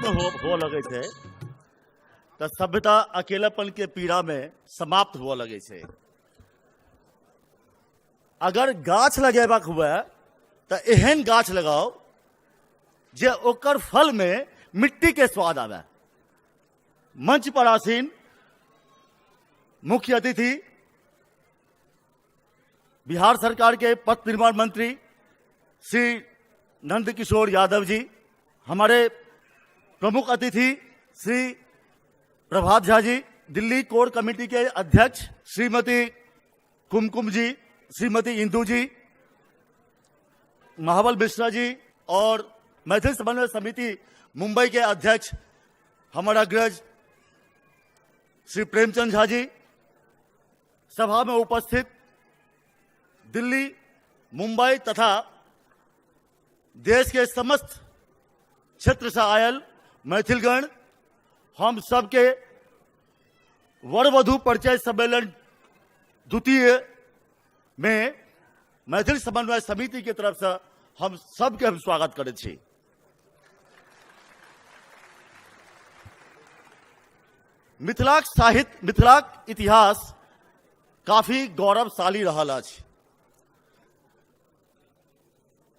खत्म हो लगै छै तऽ सभ्यता अकेलापन के पीड़ा में समाप्त हुअ लगै छै। अगर गाछ लगेबाक हुए तऽ एहन गाछ लगाउ जे ओकर फल में मिट्टी के स्वाद आवे। मंच पर आसीन मुख्य अतिथि बिहार सरकार के पथ निर्माण मंत्री श्री नंद किशोर यादव जी, हमारे प्रमुख अतिथि श्री प्रभात झा जी, दिल्ली कोर कमेटी के अध्यक्ष श्रीमती कुमकुम जी, श्रीमती इंदू जी, महाबल मिश्रा जी और मैथिल समन्वय समिति मुंबई के अध्यक्ष हमारा अग्रज श्री प्रेमचंद झा जी, सभा में उपस्थित दिल्ली, मुंबई तथा देश के समस्त क्षेत्र से आयल मैथिलगण, हम सबके वर वधु परिचय सम्मेलन द्वितीय में मैथिल समन्वय समिति के तरफ से हम सबके हम स्वागत करै छी। मिथिलाक साहित्य, मिथिलाक इतिहास काफी गौरवशाली रहल अछि।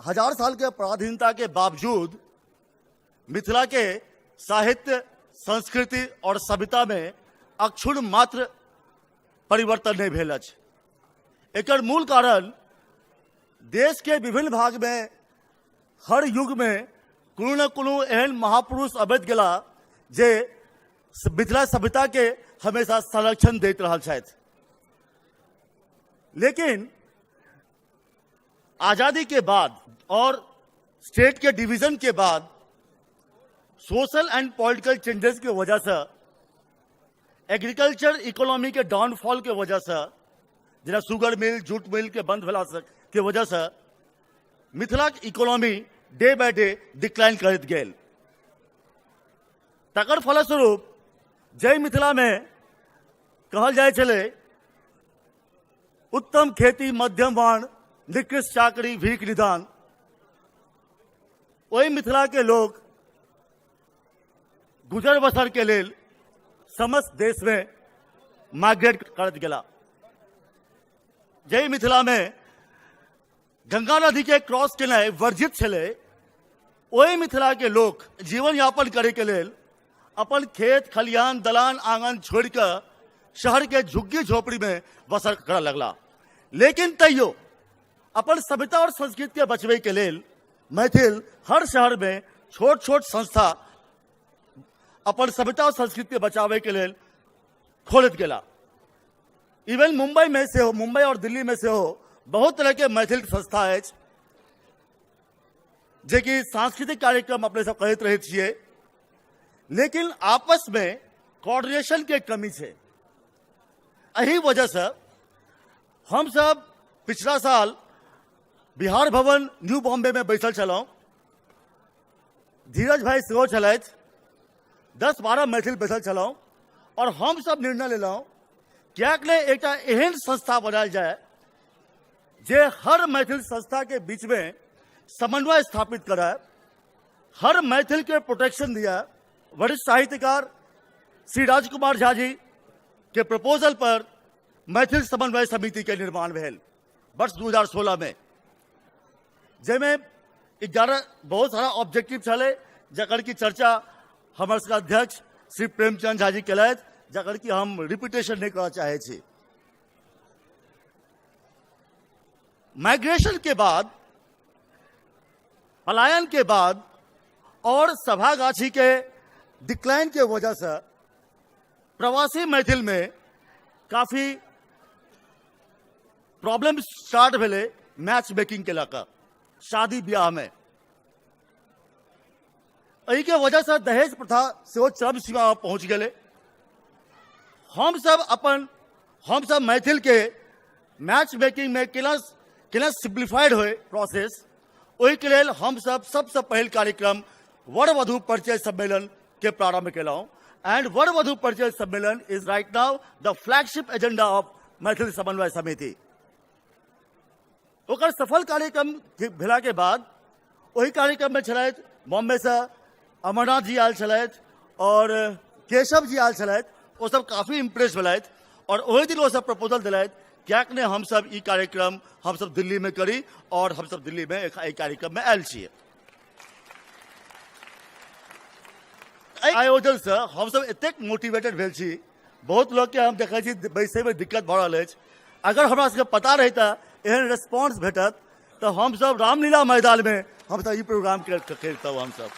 हजार साल के पराधीनता के बावजूद मिथिला के साहित्य, संस्कृति और सभ्यता में अक्षुण्ण मात्र परिवर्तन नहीं भेल अछि। एकर मूल कारण देश के विभिन्न भाग में हर युग में कोनो न कोनो एहन महापुरुष अबैत गेला जे मिथिला सभ्यता के हमेशा संरक्षण दैत रहल छथि। लेकिन आजादी के बाद और स्टेट के डिवीजन के बाद सोशल एंड पॉलिटिकल चेंजेस के वजह से, एग्रीकल्चर इकोनॉमी के डाउनफॉल के वजह से, जेना शुगर मिल, जूट मिल के बंद भेला के वजह से मिथिलाक economy day by day decline करैत गेल। तकर फलस्वरूप जय मिथिला में कहल जाइ छलै उत्तम खेती मध्यम वाण निकृष्ट चाकरी भीख निदान, ओहि मिथिला के लोग गुजर बसर के लेल समस्त देश में माइग्रेट करैत गेला। जय मिथिला में गंगा नदी के क्रॉस केनाइ वर्जित छलै, ओहि मिथिला के लोक जीवन यापन करे के लेल अपन खेत खलिहान दलान आंगन छोड़ के शहर के झुग्गी झोपड़ी में बसर करऽ लगला। लेकिन तैयो अपन सभ्यता और संस्कृति के बचबे के लेल मैथिल हर शहर में छोट छोट संस्था अपन सभ्यता और संस्कृति के बचावे के लेल खोलैत गेला। इवन मुंबई में सेहो, मुंबई और दिल्ली में सेहो बहुत तरह के मैथिल संस्था अछि जेकि सांस्कृतिक कार्यक्रम अपने सब करैत रहै छियै, लेकिन आपस में कोऑर्डिनेशन के कमी छै। एहि वजह से हम सब पिछला साल बिहार भवन न्यू बॉम्बे में बैसल छलहुँ, धीरज भाई सेहो छलथि, 10-12 मैथिल बैसल छलहुँ और हम सब निर्णय लेलहुँ किएक नहि एकटा एहन संस्था बनायल जाय जे हर मैथिल संस्था के बीच में समन्वय स्थापित कराए, हर मैथिल के प्रोटेक्शन दिया। वरिष्ठ साहित्यकार श्री राजकुमार झा जी के प्रपोजल पर मैथिल समन्वय समिति के निर्माण भेल वर्ष 2016 में, जाहिमे 11 बहुत सारा ऑब्जेक्टिव छलै जकर की चर्चा हमर सबके अध्यक्ष श्री प्रेमचंद झा जी केलथि, जकर की हम रिपीटेशन नहीं करऽ चाहै छी। माइग्रेशन के बाद, पलायन के बाद और सभागाछी के डिक्लाइन के वजह से प्रवासी मैथिल में काफी प्रॉब्लम स्टार्ट भेलै मैच मेकिंग के लऽ कऽ शादी ब्याह में। एहि के वजह से दहेज प्रथा सेहो चरम सीमा पर पहुंच गेलै। हम सब मैथिल के मैच मेकिंग में केना केना सिम्प्लीफाइड होय प्रोसेस, ओहिके लेल हम सब सबसँ पहिल कार्यक्रम वर वधु परिचय सम्मेलन के प्रारंभ केलहुँ। एंड वर वधु परिचय सम्मेलन is right now the flagship agenda of Maithil Samanvay Samiti. ओकर सफल कार्यक्रम भेला के बाद ओहि कार्यक्रम में छलथि बॉम्बे से अमरनाथ जी आयल छलथि और केशव जी आयल छलथि, ओ सब काफी इम्प्रेस भेलथि और ओहि दिन ओ सब प्रपोजल देलथि किएक नहि हमसब ई कार्यक्रम हमसब दिल्ली में करी और हमसब दिल्ली में एहि कार्यक्रम में आयल छियै। एहि आयोजन से हमसब एतेक मोटिवेटेड भेल छी, बहुत लोग के हम देखै छी बैसै में दिक्कत भऽ रहल अछि। अगर हमरा सबके पता रहिता एहन रेस्पॉन्स भेटत तऽ हमसब रामलीला मैदान में हमसब ई प्रोग्राम करितहुँ। हमसब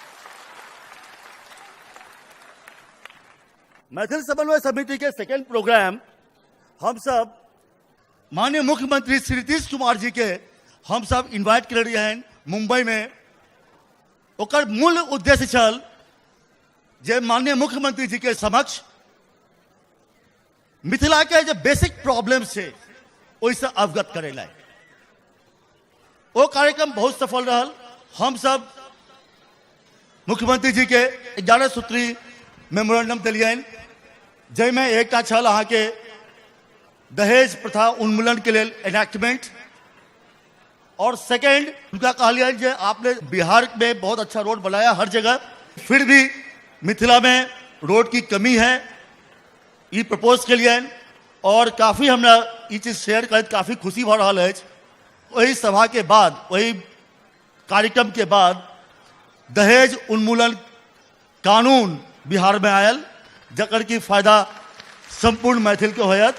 मैथिल समन्वय समिति के सेकेंड प्रोग्राम हमसब माननीय मुख्यमंत्री श्री नीतीश कुमार जी के हमसब इन्वाइट केने रहियनि मुंबई में। ओकर मूल उद्देश्य छल जे माननीय मुख्यमंत्री जी के समक्ष मिथिला के जे बेसिक प्रॉब्लम छै ओहिसँ अवगत करेनाइ। ओ कार्यक्रम बहुत सफल रहल। हमसब मुख्यमंत्री जी के 11 सूत्री मेमोरेंडम देलियनि, जाहिमे एकटा छल अहाँके दहेज प्रथा उन्मूलन के लेल एनैक्टमेंट, और सेकेंड उनका कहलियनि जे आपने बिहार में बहुत अच्छा रोड बनाया हर जगह, फिर भी मिथिला में रोड की कमी है, ई प्रपोज केलियनि और काफ़ी हमरा ई चीज शेयर करैत काफ़ी खुशी भऽ रहल अछि। ओहि सभा के बाद, ओहि कार्यक्रम के बाद दहेज उन्मूलन कानून बिहार में आयल, जकर की फायदा संपूर्ण मैथिल के होयत।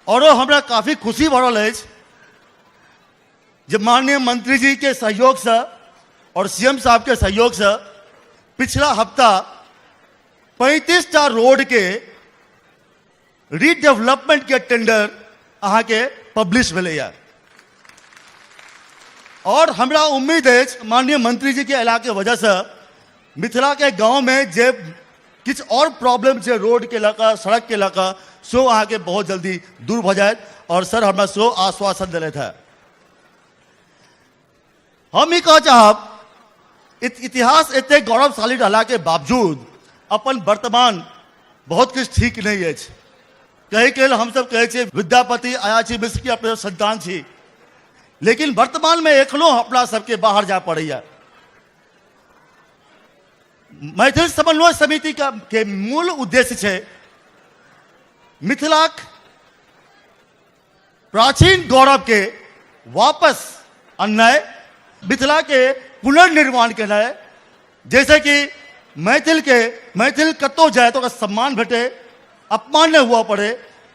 औरो हमरा काफ़ी खुशी भऽ रहल अछि जे माननीय मंत्री जी के सहयोग से और सीएम साहब के सहयोग से पिछला हफ्ता 35 टा रोड के रीडेवलपमेंट के टेंडर अहाँके पब्लिश भेलैया और हमरा उम्मीद अछि माननीय मंत्री जी के अयला के वजह से मिथिला के गांव में जे किछु और प्रॉब्लम छै रोड के लऽ कऽ, सड़क के लऽ कऽ, सेहो अहाँके बहुत जल्दी दूर भऽ जायत। और सर हमरा सेहो आश्वासन देलथि हेँ। हम ई कहऽ चाहब, इतिहास एतेक गौरवशाली रहला के बावजूद अपन वर्तमान बहुत किछु ठीक नहि अछि। कहैके लेल हमसब कहै छियै विद्यापति अयाची मिश्र के अपने संतान छी, लेकिन वर्तमान में एखनो अपना सबके बाहर जाय पड़ैया। मैथिल समन्वय समिति के मूल उद्देश्य छै मिथिलाक प्राचीन गौरव के वापस अननाइ, मिथिला के पुनर्निर्माण केनाइ, जैसे कि मैथिल कतौ जाए तो ओकरा सम्मान भेटे, अपमान नहीं हुआ पड़े।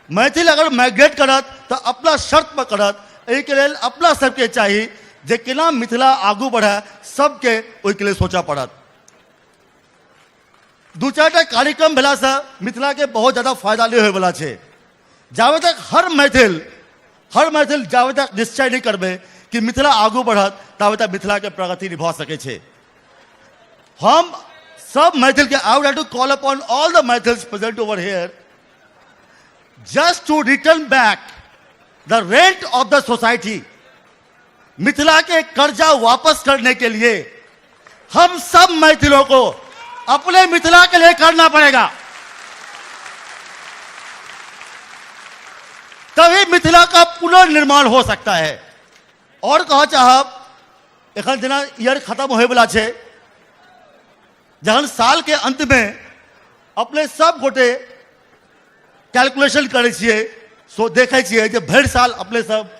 मैथिल अगर माइग्रेट करत तो अपना शर्त पर करत। एहिके लेल अपना सबके चाही जे केना मिथिला आगू बढ़े, सबके ओहिके लेल सोचऽ पड़त। दू चारि टा कार्यक्रम भेलासँ मिथिला के बहुत ज्यादा फायदा नहीं होयवला छै। जाबे तक हर मैथिल जाबे तक निश्चय नहीं करबै कि मिथिला आगू बढ़त, ताबे तक मिथिला के प्रगति नहीं भऽ सकै छै। हम सब मैथिल के I would like to call upon all the Maithils present over here just to return back the rent of the society. Mithila के कर्जा वापस करने के लिए हम सब मैथिलों को अपने मिथिला के लिए करना पड़ेगा, तभी मिथिला का पुनर्निर्माण हो सकता है। और कह चाहब, एखन जेना ईयर खत्म होयवला छै, जहन साल के अंत में अपने सब गोटे कैलकुलेशन करै छियै, सो देखै छियै जे भरि साल अपने सब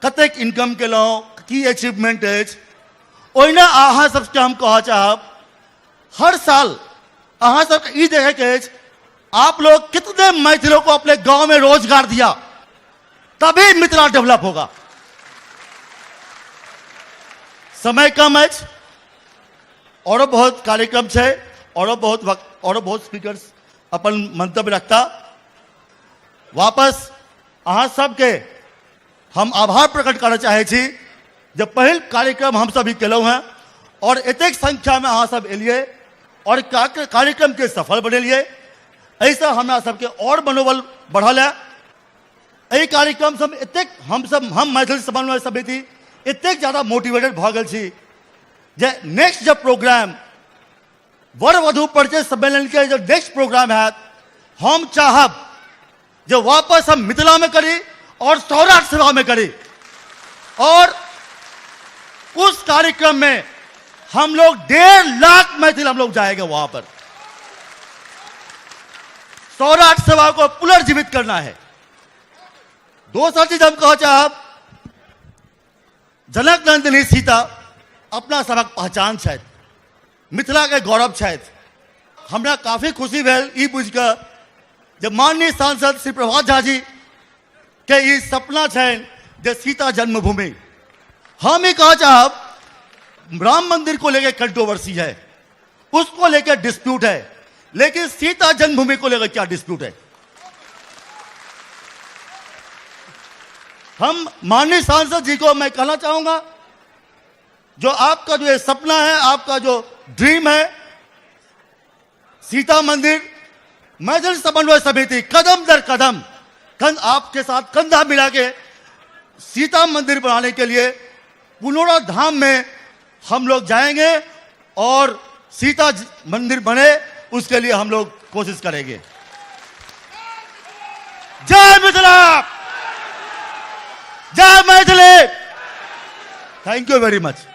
कतेक इनकम केलहुँ, की अचीवमेंट अछि। ओहिना अहाँ सबके हम कहऽ चाहब, हर साल अहाँ सबके ई देखैके अछि आप लोग कितने मैथिलों को अपने गांव में रोजगार दिया, तभी मिथिला डेवलप होगा। समय कम अछि, औरो बहुत कार्यक्रम छै, औरो बहुत वक्त, औरो बहुत स्पीकर्स अपन मंतव्य रखता। वापस अहाँ सबके हम आभार प्रकट करऽ चाहै छी जे पहिल कार्यक्रम हम सब ई केलहुँ हेँ और एतेक संख्या में अहाँ सब एलियै और कार्यक्रम के सफल बनेलियै। एहिसँ हमरा सबके और मनोबल बढ़ल है। एहि कार्यक्रम से एतेक हम मैथिल समन्वय समिति एतेक ज्यादा मोटिवेटेड भऽ गेल छी जे नेक्स्ट जब प्रोग्राम वर वधु परिचय सम्मेलन के जो नेक्स्ट प्रोग्राम हैत, हम चाहब जे वापस हम मिथिला में करी और सौराठ सभा में करी और उस कार्यक्रम में हम लोग 1.5 लाख मैथिल हम लोग जाएंगे वहां पर। सौराठ सभा को पुनर्जीवित करना है। दोसर चीज हम कह चाहब, जनक नंदिनी सीता अपना सबक पहचान छथि, मिथिला के गौरव छथि। हमरा काफी खुशी भेल ई बुझि कऽ जे माननीय सांसद श्री प्रभात झा जी के ई सपना छनि जे सीता जन्मभूमि। हम ही कह चाहब, राम मंदिर को लेकर कंट्रोवर्सी है, उसको लेकर डिस्प्यूट है, लेकिन सीता जन्मभूमि को लेकर क्या डिस्प्यूट है? हम माननीय सांसद जी को मैं कहना चाहूंगा, जो आपका जो ये सपना है, आपका जो ड्रीम है सीता मंदिर, मैथिल समन्वय समिति कदम दर कदम आपके साथ कंधा मिला के सीता मंदिर बनाने के लिए पुनौरा धाम में हम लोग जाएंगे और सीता मंदिर बने उसके लिए हम लोग कोशिश करेंगे। जय मिथिला, जय Maithili. Thank you very much.